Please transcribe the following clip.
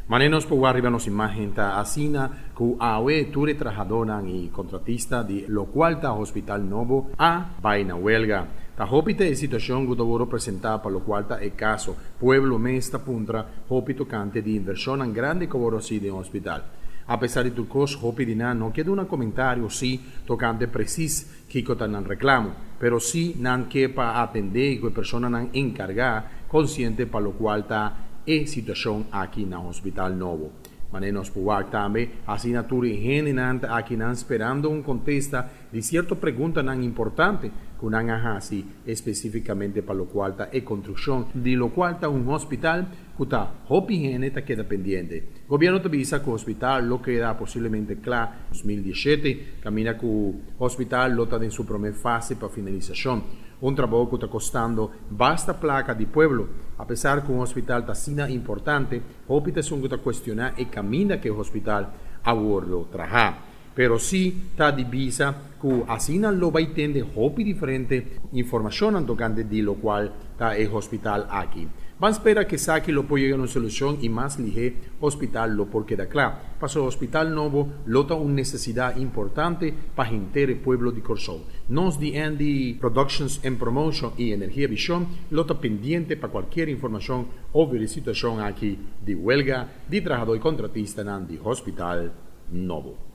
Manera nos por wak riba nos imagen ta asina ku awe tur e trahadónan i kontratista di lokual ta hospital nobo a bai na welga. Ta hopi ta e situashon ku ta wòrdu presentá pa lokual ta e kaso. Pueblo mes ta puntra hopi tokante di invershonnan grandi ku a wòrdu hasi den hospital. Apesar di tur kos hopi di nan no ke duna komentario si tokante presis kiko ta nan reklamo, pero si nan ke pa atendé ku e personanan enkargá konsiente pa lokual ta e situashon aki na hospital nobo. Manera nos por wak tambe, asina tur e hendenan ta akinan sperando un kontesta di sierto preguntanan importante ku nan a hasi espesífikamente pa lokual ta e konstrukshon di lokual ta un hospital ku ta hopi hende ta keda pendiente. Gobièrnu ta bisa ku hospital lo keda posiblemente kla 2017, kaminda ku hospital lo ta den su promé fase pa finalisashon. Un trabou ku ta kostando basta plaka di pueblo. Apesar ku un hospital ta asina importante, hopi ta esun ku ta kuestioná e kaminda ku e hospital a wòrdu trahá. Pero sí ta di bisa ku asina lo bai tende hopi diferente informashonnan tokante di lokual ta e hospital aki. Ban spera ku esaki lo por yega na un solushon i mas lihé hospital lo por keda kla. Pasobra hospital nobo lo ta un nesesidat importante pa henter e pueblo di Kòrsou. Nos di ND Productions and Promotion i Energia Vishon lo ta pendiente pa kualkier informashon over e situashon aki di welga di trahadó i kontratistanan di hospital nobo.